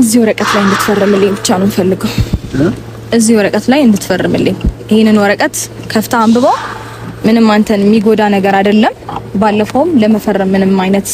እዚህ ወረቀት ላይ እንድትፈርምልኝ ብቻ ነው የምፈልገው። እዚህ ወረቀት ላይ እንድትፈርምልኝ። ይሄንን ወረቀት ከፍታ አንብበው። ምንም አንተን የሚጎዳ ነገር አይደለም። ባለፈውም ለመፈረም ምንም አይነት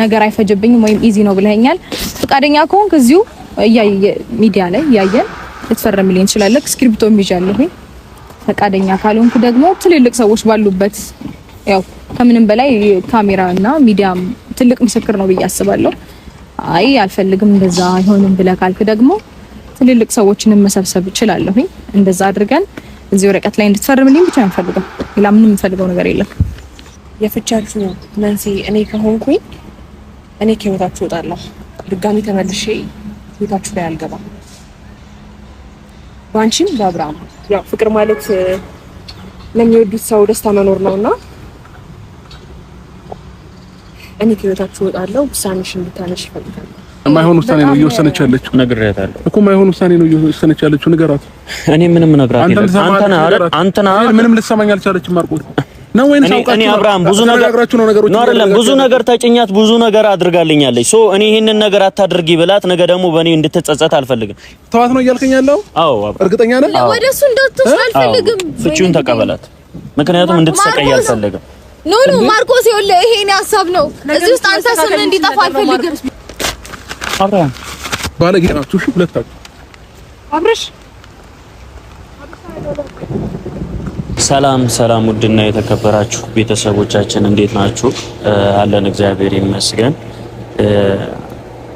ነገር አይፈጅብኝም ወይም easy ነው ብለኸኛል። ፈቃደኛ ከሆንክ እዚሁ እያየ ሚዲያ ላይ እያየን ልትፈርምልኝ ትችላለህ። እስክሪብቶም ይዣለሁኝ። ፈቃደኛ ካልሆንኩ ደግሞ ትልልቅ ሰዎች ባሉበት ያው ከምንም በላይ ካሜራ እና ሚዲያም ትልቅ ምስክር ነው ብዬ አስባለሁ። አይ አልፈልግም፣ እንደዛ አይሆንም ብለህ ካልክ ደግሞ ትልልቅ ሰዎችንም መሰብሰብ እችላለሁኝ። እንደዛ አድርገን እዚህ ወረቀት ላይ እንድትፈርምልኝ ብቻ ነው የምፈልገው። ሌላ ምንም የምፈልገው ነገር የለም። የፍቻችሁ መንስኤ እኔ ከሆንኩኝ እኔ ከህይወታችሁ እወጣለሁ። ድጋሚ ተመልሼ ህይወታችሁ ላይ አልገባም። በአንቺም በአብርሃም ያው ፍቅር ማለት ለሚወዱት ሰው ደስታ መኖር ነውና እኔ ከህይወታችሁ እወጣለሁ። ውሳኔሽ እንድታነሽ እፈልጋለሁ። የማይሆን ውሳኔ ነው እየወሰነች ያለችው። ነግሬያታለሁ እኮ የማይሆን ውሳኔ ነው እየወሰነች ያለችው። ንገራት። እኔ ምንም እነግራት የለም። አንተ ነህ ምንም ልትሰማኝ አልቻለችም። ማርቆስ ነው ወይንስ አውቃችሁ? እኔ አብርሃም ብዙ ነገር ነው ነገሮች ነው አይደለም፣ ብዙ ነገር ተጭኛት ብዙ ነገር አድርጋልኛለች። so እኔ ይሄንን ነገር አታድርጊ ብላት ነገ ደግሞ በእኔ እንድትጸጸት አልፈልግም። ተዋት ነው እያልከኝ ያለው? አዎ እርግጠኛ ነህ? ወደ እሱ እንዳትወስድ አልፈልግም። ፍቺውን ተቀበላት፣ ምክንያቱም እንድትሰቀይ አልፈልግም። no no ማርቆስ፣ ይኸውልህ ይሄ የእኔ ሀሳብ ነው። እዚህ ውስጥ አንተ ስም እንዲጠፋ አልፈልግም። አብርሃም ባለጌ ናችሁ። እሺ ሁለታችሁ። አብርሽ ሰላም ሰላም፣ ውድና የተከበራችሁ ቤተሰቦቻችን እንዴት ናችሁ? አለን እግዚአብሔር ይመስገን።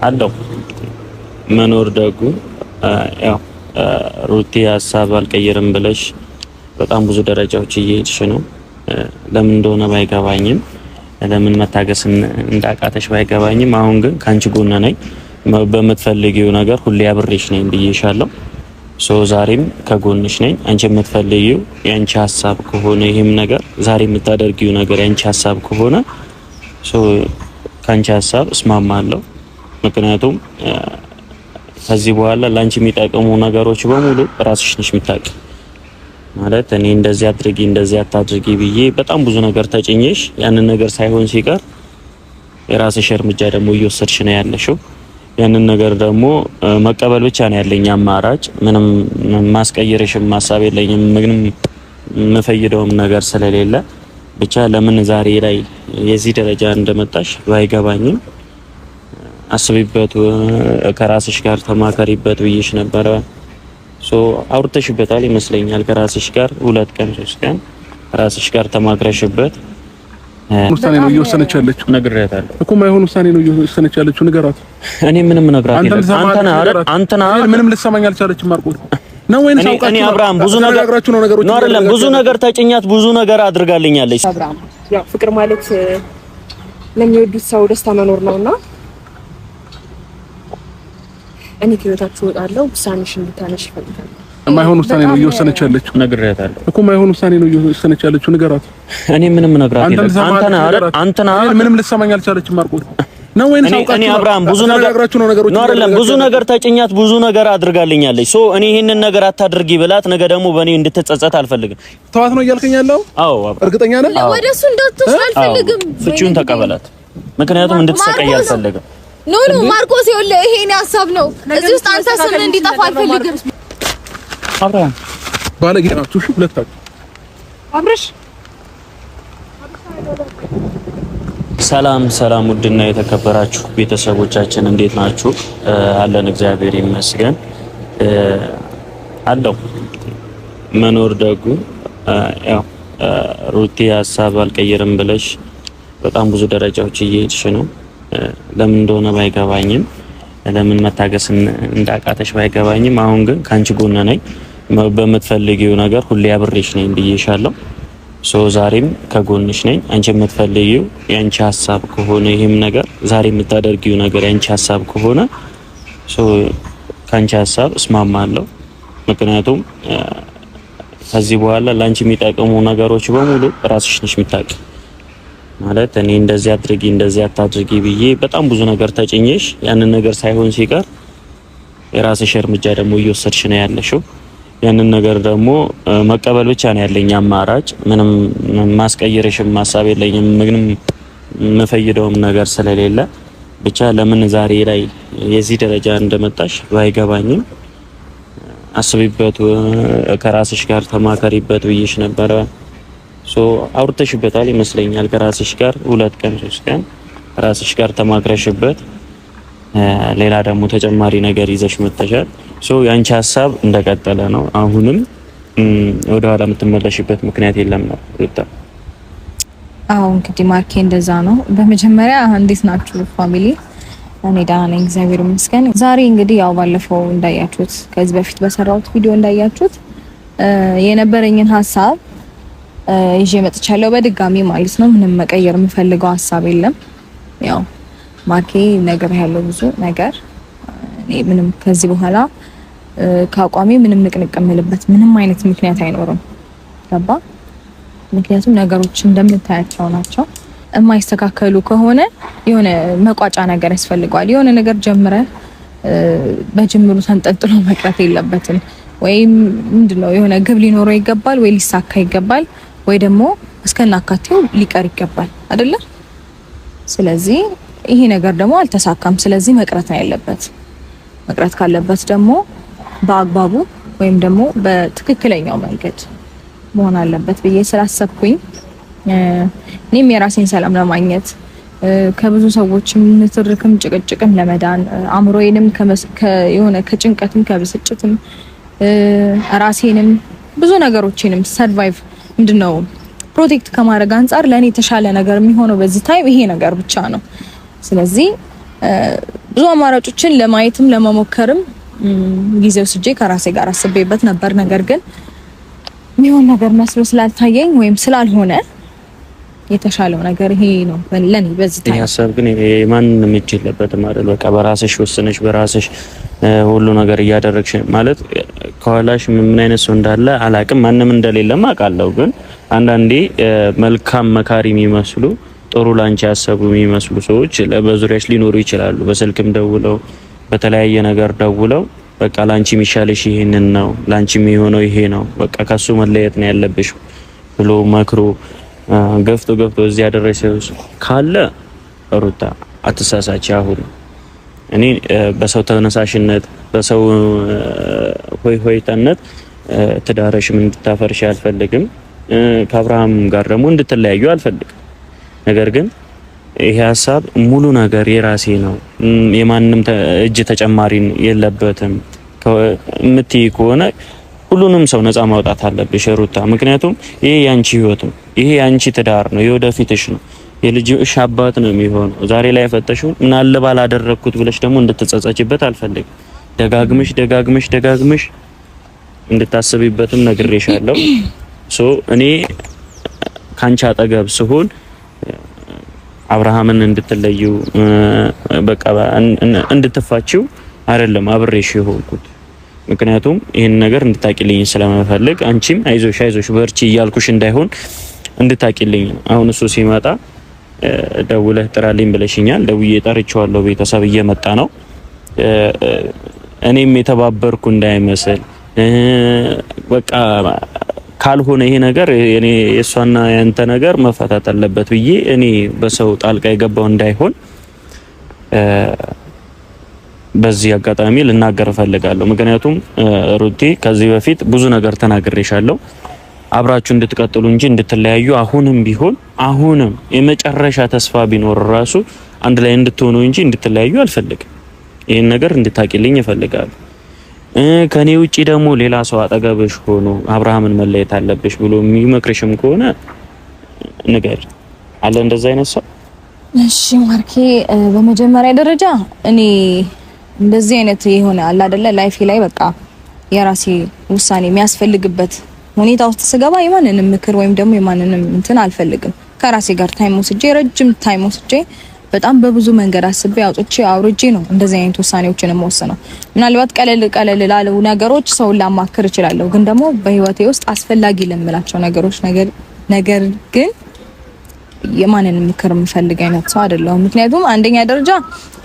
አለው መኖር ደጉ። ያው ሩቲ ሀሳብ አልቀይርም ብለሽ በጣም ብዙ ደረጃዎች እየሄድሽ ነው። ለምን እንደሆነ ባይገባኝም፣ ለምን መታገስ እንዳቃተሽ ባይገባኝም፣ አሁን ግን ከአንቺ ጎን ነኝ። በምትፈልጊው ነገር ሁሌ አብሬሽ ነኝ ብዬሻለሁ። so ዛሬም ከጎንሽ ነኝ። አንቺ የምትፈልጊው የአንቺ ሀሳብ ከሆነ ይሄም ነገር ዛሬ የምታደርጊው ነገር የአንቺ ሀሳብ ከሆነ so ከአንቺ ሀሳብ እስማማለሁ። ምክንያቱም ከዚህ በኋላ ለአንቺ የሚጠቅሙ ነገሮች በሙሉ ራስሽ ነሽ የምታውቂ። ማለት እኔ እንደዚህ አድርጊ እንደዚህ አታድርጊ ብዬ በጣም ብዙ ነገር ተጭኜሽ ያንን ነገር ሳይሆን ሲቀር የራስሽ እርምጃ ደግሞ እየወሰድሽ ነው ያለሽው። ያንን ነገር ደግሞ መቀበል ብቻ ነው ያለኝ አማራጭ። ምንም ማስቀየርሽም ሀሳብ የለኝም። ምንም የምፈይደውም ነገር ስለሌለ ብቻ ለምን ዛሬ ላይ የዚህ ደረጃ እንደመጣሽ ባይገባኝም አስቢበት፣ ከራስሽ ጋር ተማከሪበት ብዬሽ ነበረ። so አውርተሽበታል ይመስለኛል ከራስሽ ጋር 2 ቀን 3 ቀን ራስሽ ጋር ተማክረሽበት ውሳኔ ነው እየወሰነች ያለችው። ነግሬያታለሁ እኮ የማይሆን ውሳኔ ነው እየወሰነች ያለችው። ንገራት። እኔ ምንም እነግራት የለም። አንተ ነህ ምንም ልትሰማኝ አልቻለችም። ማርቆስ ነው ወይንስ አውቃችሁ? እኔ አብርሃም ብዙ ነገር ነው ነገሮች ነው አይደለም፣ ብዙ ነገር ተጭኛት ብዙ ነገር አድርጋልኛለች። አብርሃም ያው ፍቅር ማለት ለሚወዱት ሰው ደስታ መኖር ነውና እኔ ከህይወታችሁ እወጣለሁ። ውሳኔሽ እንድታነሽ እፈልጋለሁ። የማይሆን ውሳኔ ነው እየወሰነች ያለችው። ነግሬያታለሁ እኮ የማይሆን ውሳኔ ነው እየወሰነች ያለችው። ንገራት። እኔ ምንም እነግራት የለም። አንተ ነህ ምንም ልትሰማኝ አልቻለችም። ማርቆስ ነው ወይንስ አውቃችሁ? እኔ አብርሃም ብዙ ነገር ነው ነገሮች ነው አይደለም፣ ብዙ ነገር ተጭኛት ብዙ ነገር አድርጋልኛለች። so እኔ ይሄንን ነገር አታድርጊ ብላት ነገ ደግሞ በእኔ እንድትጸጸት አልፈልግም። ተዋት ነው እያልከኝ ያለው? አዎ እርግጠኛ ነህ? ወደ እሱ እንዳትወስድ አልፈልግም። ፍቺውን ተቀበላት፣ ምክንያቱም እንድትሰቀይ አልፈልግም። no no ማርቆስ፣ ይኸውልህ ይሄ የእኔ ሀሳብ ነው። እዚህ ውስጥ አንተ ስም እንዲጠፋ አልፈልግም። አብርሃም ባለጌ ናችሁ። እሺ ሁለታችሁ። አብርሽ ሰላም ሰላም፣ ውድና የተከበራችሁ ቤተሰቦቻችን እንዴት ናችሁ? አለን እግዚአብሔር ይመስገን። አለው መኖር ደጉ። ያው ሩቲ ሀሳብ አልቀይርም ብለሽ በጣም ብዙ ደረጃዎች እየሄድሽ ነው። ለምን እንደሆነ ባይገባኝም፣ ለምን መታገስ እንዳቃተሽ ባይገባኝም፣ አሁን ግን ከአንቺ ጎን ነኝ። በምትፈልጊው ነገር ሁሌ አብሬሽ ነኝ ብዬሻለሁ። so ዛሬም ከጎንሽ ነኝ። አንቺ የምትፈልጊው የአንቺ ሀሳብ ከሆነ ይሄም ነገር ዛሬ የምታደርጊው ነገር የአንቺ ሀሳብ ከሆነ so ከአንቺ ሀሳብ እስማማለሁ። ምክንያቱም ከዚህ በኋላ ለአንቺ የሚጠቅሙ ነገሮች በሙሉ ራስሽ ነሽ የምታውቂ። ማለት እኔ እንደዚህ አድርጊ እንደዚህ አታድርጊ ብዬ በጣም ብዙ ነገር ተጭኜሽ ያንን ነገር ሳይሆን ሲቀር የራስሽ እርምጃ ደግሞ እየወሰድሽ ነው ያለሽው። ያንን ነገር ደግሞ መቀበል ብቻ ነው ያለኝ አማራጭ። ምንም ማስቀየርሽም ሀሳብ የለኝም። ምንም የምፈይደውም ነገር ስለሌለ ብቻ ለምን ዛሬ ላይ የዚህ ደረጃ እንደመጣሽ ባይገባኝም አስቢበት፣ ከራስሽ ጋር ተማከሪበት ብዬሽ ነበረ። So አውርተሽበታል ይመስለኛል። ከራስሽ ጋር 2 ቀን 3 ቀን ራስሽ ጋር ተማክረሽበት ሌላ ደግሞ ተጨማሪ ነገር ይዘሽ መጥተሻል። So ያንቺ ሀሳብ እንደቀጠለ ነው። አሁንም ወደ ኋላ የምትመለሽበት ምክንያት የለም ነው ሩታ? አዎ እንግዲህ ማርኬ እንደዛ ነው። በመጀመሪያ እንዴት ናችሁ family? እኔ ደህና ነኝ እግዚአብሔር ይመስገን። ዛሬ እንግዲህ ያው ባለፈው እንዳያችሁት ከዚህ በፊት በሰራሁት ቪዲዮ እንዳያችሁት የነበረኝን ሀሳብ ይዤ መጥቻለሁ በድጋሚ ማለት ነው። ምንም መቀየር የምፈልገው ሀሳብ የለም። ያው ማርኬ ነገር ያለው ብዙ ነገር እኔ ምንም ከዚህ በኋላ ከአቋሜ ምንም ንቅንቅ የምልበት ምንም አይነት ምክንያት አይኖርም። ገባ? ምክንያቱም ነገሮች እንደምታያቸው ናቸው። የማይስተካከሉ ከሆነ የሆነ መቋጫ ነገር ያስፈልገዋል። የሆነ ነገር ጀምረ በጅምሩ ተንጠልጥሎ መቅረት የለበትም። ወይም ምንድነው የሆነ ግብ ሊኖረው ይገባል፣ ወይ ሊሳካ ይገባል፣ ወይ ደግሞ እስከናካቴው ሊቀር ይገባል አይደለ? ስለዚህ ይሄ ነገር ደግሞ አልተሳካም። ስለዚህ መቅረት ነው ያለበት። መቅረት ካለበት ደግሞ በአግባቡ ወይም ደግሞ በትክክለኛው መንገድ መሆን አለበት ብዬ ስላሰብኩኝ እኔም የራሴን ሰላም ለማግኘት ከብዙ ሰዎችም ንትርክም ጭቅጭቅም ለመዳን አእምሮዬንም የሆነ ከጭንቀትም ከብስጭትም ራሴንም ብዙ ነገሮችንም survive ምንድነው protect ከማድረግ አንጻር ለኔ የተሻለ ነገር የሚሆነው በዚህ time ይሄ ነገር ብቻ ነው። ስለዚህ ብዙ አማራጮችን ለማየትም ለመሞከርም ጊዜ ወስጄ ከራሴ ጋር አስቤበት ነበር። ነገር ግን የሚሆን ነገር መስሎ ስላልታየኝ ወይም ስላልሆነ የተሻለው ነገር ይሄ ነው ለኔ በዚህ time። ሀሳብ ግን ማንንም እጅ የለበትም አይደል? በቃ በራስሽ ወስነሽ በራስሽ ሁሉ ነገር እያደረግሽ ማለት ከኋላሽ ምን አይነት ሰው እንዳለ አላቅም፣ ማንም እንደሌለም አውቃለሁ። ግን አንዳንዴ መልካም መካሪ የሚመስሉ ጥሩ ላንቺ ያሰቡ የሚመስሉ ሰዎች በዙሪያሽ ሊኖሩ ይችላሉ። በስልክም ደውለው በተለያየ ነገር ደውለው በቃ ላንቺ የሚሻልሽ ይሄንን ነው፣ ላንቺ የሚሆነው ይሄ ነው፣ በቃ ከሱ መለየት ነው ያለብሽ ብሎ መክሮ ገፍቶ ገፍቶ እዚህ ያደረሰው ካለ ሩታ አትሳሳች። አሁን እኔ በሰው ተነሳሽነት በሰው ሆይ ሆይታነት ትዳርሽም እንድታፈርሽ አልፈልግም። ከአብርሃም ጋር ደግሞ እንድትለያዩ አልፈልግም። ነገር ግን ይሄ ሀሳብ ሙሉ ነገር የራሴ ነው፣ የማንም እጅ ተጨማሪ የለበትም የምትይ ከሆነ ሁሉንም ሰው ነፃ ማውጣት አለብሽ ሩታ። ምክንያቱም ይሄ ያንቺ ህይወት ነው፣ ይሄ ያንቺ ትዳር ነው፣ የወደፊትሽ ነው፣ የልጅሽ አባት ነው የሚሆነው። ዛሬ ላይ የፈተሽው ምን አለ ባላደረግኩት ብለሽ ደግሞ እንድትጸጸችበት አልፈልግም። ደጋግመሽ ደጋግመሽ ደጋግመሽ እንድታስቢበትም ነግሬሻለሁ። So እኔ ካንቺ አጠገብ ስሆን አብርሃምን እንድትለዩ በቃ እንድትፋቺው አይደለም አብሬሽ የሆንኩት። ምክንያቱም ይሄን ነገር እንድታቂልኝ ስለምፈልግ አንቺም አይዞሽ አይዞሽ በርቺ እያልኩሽ እንዳይሆን እንድታቂልኝ ነው። አሁን እሱ ሲመጣ ደውለህ ጥራልኝ ብለሽኛል። ደውዬ ጠርቼዋለሁ። ቤተሰብ እየመጣ ነው። እኔም የተባበርኩ እንዳይመስል በቃ ካልሆነ ይሄ ነገር እኔ የሷና ያንተ ነገር መፈታት አለበት ብዬ እኔ በሰው ጣልቃ የገባው እንዳይሆን በዚህ አጋጣሚ ልናገር እፈልጋለሁ። ምክንያቱም ሩቲ ከዚህ በፊት ብዙ ነገር ተናግሬሻለሁ። አብራችሁ እንድትቀጥሉ እንጂ እንድትለያዩ አሁንም ቢሆን አሁንም የመጨረሻ ተስፋ ቢኖር ራሱ አንድ ላይ እንድትሆኑ እንጂ እንድትለያዩ አልፈልግም። ይሄን ነገር እንድታቂልኝ እፈልጋለሁ። ከኔ ውጪ ደግሞ ሌላ ሰው አጠገብሽ ሆኖ አብርሃምን መለየት አለብሽ ብሎ የሚመክርሽም ከሆነ ንገሪ። አለ እንደዛ አይነት ሰው? እሺ ማርኬ፣ በመጀመሪያ ደረጃ እኔ እንደዚህ አይነት የሆነ አለ አይደለ ላይፌ ላይ በቃ የራሴ ውሳኔ የሚያስፈልግበት ሁኔታ ውስጥ ስገባ የማንንም ምክር ወይም ደግሞ የማንንም እንትን አልፈልግም። ከራሴ ጋር time ወስጄ ረጅም time ወስጄ በጣም በብዙ መንገድ አስቤ አውጥቼ አውርጄ ነው እንደዚህ አይነት ውሳኔዎችን የምወስነው። ምናልባት ቀለል ቀለል ላሉ ነገሮች ሰውን ላማክር እችላለሁ፣ ግን ደግሞ በህይወቴ ውስጥ አስፈላጊ ለምላቸው ነገሮች ነገር ግን የማንንም ምክር የምፈልግ አይነት ሰው አይደለሁም። ምክንያቱም አንደኛ ደረጃ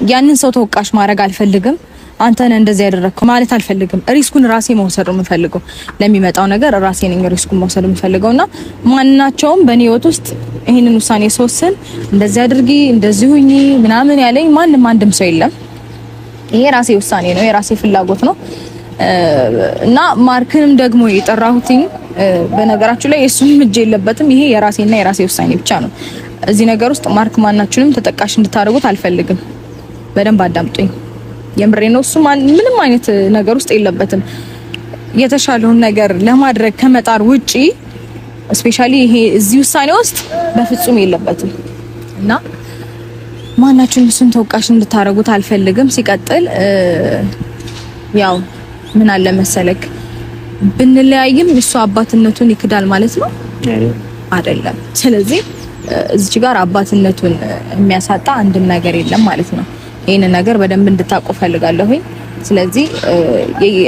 ያንን ሰው ተወቃሽ ማድረግ አልፈልግም። አንተ ነህ እንደዚህ ያደረግከው ማለት አልፈልግም። Risk ኡን ራሴ መውሰድ ነው የምፈልገው። ለሚመጣው ነገር ራሴ ነኝ risk ኡን መውሰድ የምፈልገውና ማናቸውም በእኔ ህይወት ውስጥ ይሄንን ውሳኔ ስወስን እንደዚህ አድርጊ እንደዚህ ሁኚ ምናምን ያለኝ ማንም አንድም ሰው የለም። ይሄ የራሴ ውሳኔ ነው፣ የራሴ ፍላጎት ነው እና ማርክንም ደግሞ የጠራሁትኝ በነገራችሁ ላይ የሱም እጅ የለበትም። ይሄ የራሴና የራሴ ውሳኔ ብቻ ነው። እዚህ ነገር ውስጥ ማርክ ማናችሁንም ተጠቃሽ እንድታደርጉት አልፈልግም። በደንብ አዳምጡኝ። የምሬ ነው። እሱ ምንም አይነት ነገር ውስጥ የለበትም። የተሻለውን ነገር ለማድረግ ከመጣር ውጪ especially ይሄ እዚህ ውሳኔ ውስጥ በፍጹም የለበትም እና ማናችሁም እሱን ተወቃሽ እንድታደርጉት አልፈልግም። ሲቀጥል ያው ምን አለ መሰለክ ብንለያይም እሱ አባትነቱን ይክዳል ማለት ነው አይደለም። ስለዚህ እዚች ጋር አባትነቱን የሚያሳጣ አንድም ነገር የለም ማለት ነው። ይህንን ነገር በደንብ እንድታውቁ ፈልጋለሁኝ። ስለዚህ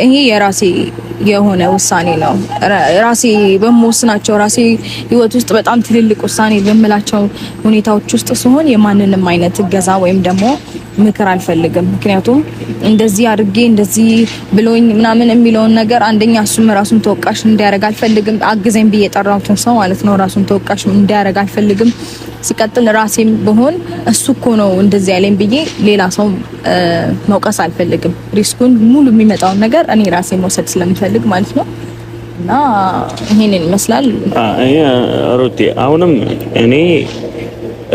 ይሄ የራሴ የሆነ ውሳኔ ነው። ራሴ በምወስናቸው ራሴ ህይወት ውስጥ በጣም ትልልቅ ውሳኔ በምላቸው ሁኔታዎች ውስጥ ሲሆን የማንንም አይነት እገዛ ወይም ደግሞ ምክር አልፈልግም። ምክንያቱም እንደዚህ አድርጌ እንደዚህ ብሎኝ ምናምን የሚለውን ነገር አንደኛ እሱም ራሱን ተወቃሽ እንዲያደርግ አልፈልግም። አግዘኝ ብዬ የጠራሁትን ሰው ማለት ነው ራሱን ተወቃሽ እንዲያደርግ አልፈልግም። ሲቀጥል ራሴም ብሆን እሱ እኮ ነው እንደዚህ ያለኝ ብዬ ሌላ ሰው መውቀስ አልፈልግም። Risk ኡን ሙሉ የሚመጣውን ነገር እኔ ራሴ መውሰድ ስለምፈልግ ማለት ነው። እና ይሄንን ይመስላል። ሩቲ፣ አሁንም እኔ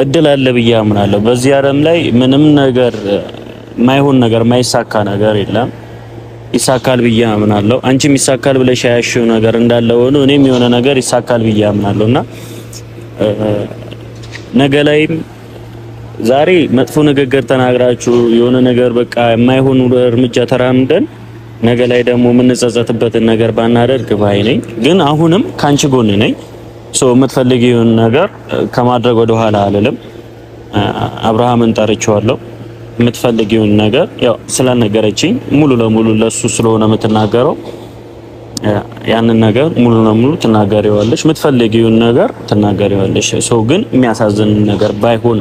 እድል አለ ብዬ አምናለሁ። በዚህ ዓለም ላይ ምንም ነገር ማይሆን ነገር ማይሳካ ነገር የለም። ይሳካል ብዬ አምናለሁ። አንቺም ይሳካል ብለሽ ያያሽው ነገር እንዳለ ሆኖ እኔም የሆነ ነገር ይሳካል ብዬ አምናለሁ እና ነገ ላይም ዛሬ መጥፎ ንግግር ተናግራችሁ የሆነ ነገር በቃ የማይሆኑ እርምጃ ተራምደን ነገ ላይ ደግሞ የምንጸጸትበትን ነገር ባናደርግ ባይ ነኝ። ግን አሁንም ካንቺ ጎን ነኝ። So የምትፈልጊውን ነገር ከማድረግ ወደ ኋላ አልልም። አብርሃምን ጠርቼዋለሁ። የምትፈልጊውን ነገር ያው ስላልነገረችኝ ሙሉ ለሙሉ ለሱ ስለሆነ የምትናገረው ያንን ነገር ሙሉ ለሙሉ ትናገሪዋለሽ። የምትፈልጊውን ነገር ትናገሪዋለሽ። So ግን የሚያሳዝን ነገር ባይሆን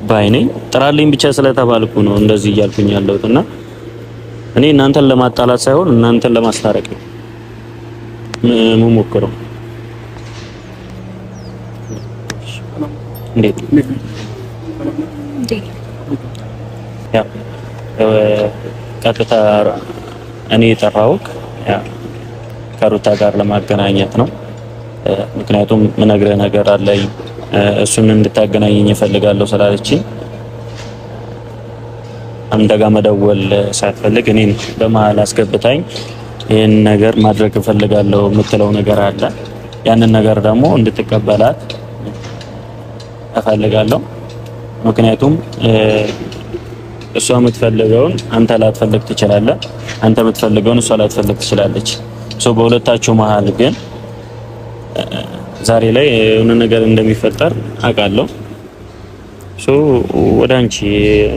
ባይ ነኝ። ጥራልኝ ብቻ ስለተባልኩ ነው እንደዚህ እያልኩኝ ያለሁት እና እኔ እናንተን ለማጣላት ሳይሆን እናንተን ለማስታረቅ ነው የምሞክረው። እንዴት ያው ቀጥታ እኔ የጠራሁት ከሩታ ጋር ለማገናኘት ነው። ምክንያቱም ምነግርህ ነገር አለኝ እሱን እንድታገናኘኝ እፈልጋለሁ ስላለችኝ አንተ ጋር መደወል ሳትፈልግ እኔን በመሀል አስገብታኝ ይህን ነገር ማድረግ እፈልጋለሁ የምትለው ነገር አለ። ያንን ነገር ደግሞ እንድትቀበላት እፈልጋለሁ። ምክንያቱም እሷ የምትፈልገውን አንተ ላትፈልግ ትችላለህ፣ አንተ የምትፈልገውን እሷ ላትፈልግ ትችላለች። So በሁለታችሁ መሀል ግን ዛሬ ላይ የሆነ ነገር እንደሚፈጠር አውቃለሁ። So ወደ አንቺ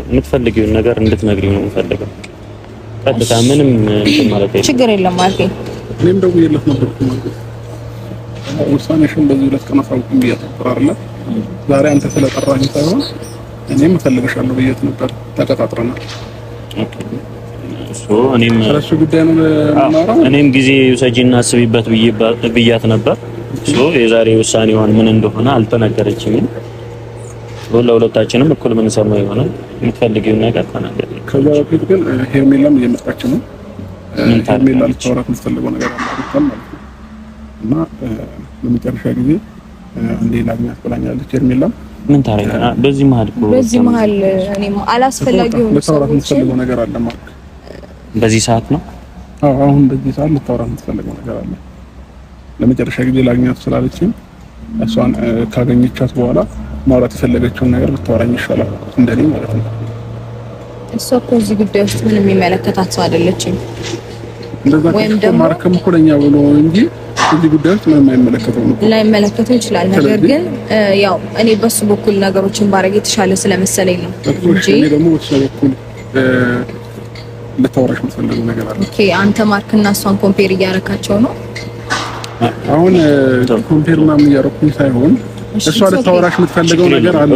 የምትፈልጊውን ነገር እንድትነግሪው ነው የምፈልገው። ቀጥታ ምንም እንትን ማለት የለም። ችግር የለም ማለት እኔም ደውዬለት ነበር እኮ ማለት ውሳኔሽን በዚህ 2 ቀን አሳውቂኝ ብያት ነበር አይደለ? ዛሬ አንተ ስለጠራኝ ሳይሆን እኔም እፈልግሻለሁ ብያት ነበር። ተቀጣጥረናል። Okay። So እኔም ስለሱ ጉዳይ ነው የምናወራው። እኔም ጊዜ ውሰጂና አስቢበት ብያት ነበር። So የዛሬ ውሳኔዋን ምን እንደሆነ አልተነገረችኝም። So ለሁለታችንም እኩል የምንሰማው ይሆናል። የምትፈልጊውን ነገር ተናገሪ። ከዛ በፊት ግን ሄርሜላም እየመጣች ነው። ምን ሄርሜላ ታደርጋለች? ልታወራት የምትፈልገው ነገር አለ ሩታን ማለት ነው። እና ለመጨረሻ ጊዜ አንዴ ላግኛት ብላኛለች። ሄርሜላም ምን ታረጋ? በዚህ መሀል እኮ በዚህ መሀል እኔም አላስፈላጊ የሆኑ ልታወራት ሰዎችን የምትፈልገው ነገር አለ ማርክ። በዚህ ሰዓት ነው። አዎ አሁን በዚህ ሰዓት ልታወራት የምትፈልገው ነገር አለ። ለመጨረሻ ጊዜ ላግኛት ስላለችኝ እሷን ካገኘቻት በኋላ ማውራት የፈለገችውን ነገር ብታወራኝ ይሻላል፣ እንደኔ ማለት ነው። እሷ እኮ እዚህ ጉዳይ ውስጥ ምንም የሚመለከታት ሰው አይደለችም። እንደዛ ወይም ካልሽ እኮ ደግሞ- ማርክም እኮ ለኛ ብሎ እንጂ እዚህ ጉዳይ ውስጥ ምንም አይመለከተውም እኮ። ላይመለከተው ይችላል። ነገር ስለዚህ- ግን ያው እኔ በሱ በኩል ነገሮችን ባረግ የተሻለ ስለመሰለኝ ነው እኮ እንጂ እሺ፣ እኔ ደግሞ በእሷ በኩል ልታወራሽ የምትፈልገው ነገር አለ። Okay፣ አንተ ማርክና እሷን compare እያረካቸው ነው። አሁን compare ምናምን እያደረኩኝ ሳይሆን እሷ ልታወራሽ የምትፈልገው ነገር አለ።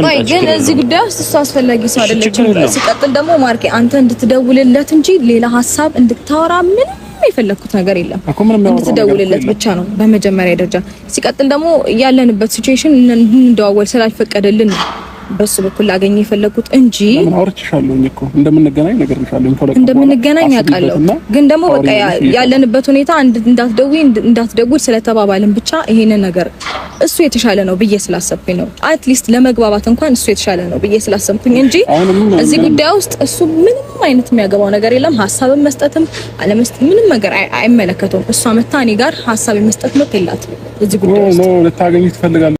ቆይ ግን እዚህ ጉዳይ ውስጥ እሷ አስፈላጊ ሰው አይደለችም። ሲቀጥል ደግሞ ማርኬ አንተ እንድትደውልለት እንጂ ሌላ ሀሳብ እንድታወራ ምንም የፈለኩት ነገር የለም። እንድትደውልለት ብቻ ነው በመጀመሪያ ደረጃ። ሲቀጥል ደግሞ ያለንበት situation እንድንደዋወል ስላልፈቀደልን ነው በሱ በኩል ላገኘ የፈለኩት እንጂ አውርቼሻለሁ እኮ እንደምንገናኝ ነግሬሻለሁ። እንደምንገናኝ ያውቃለሁ። ግን ደግሞ በቃ ያለንበት ሁኔታ እንዳትደውይ እንዳትደውል ስለተባባልን ብቻ ይሄንን ነገር እሱ የተሻለ ነው ብዬ ስላሰብኩኝ ነው። at least ለመግባባት እንኳን እሱ የተሻለ ነው ብዬ ስላሰብኩኝ እንጂ እዚህ ጉዳይ ውስጥ እሱ ምንም አይነት የሚያገባው ነገር የለም። ሀሳብን መስጠትም አለመስጠት ምንም ነገር አይመለከተውም። እሷ መታ እኔ ጋር ሀሳብ የመስጠት መብት የላትም እዚህ ጉዳይ ውስጥ። ልታገኝ ትፈልጋለህ?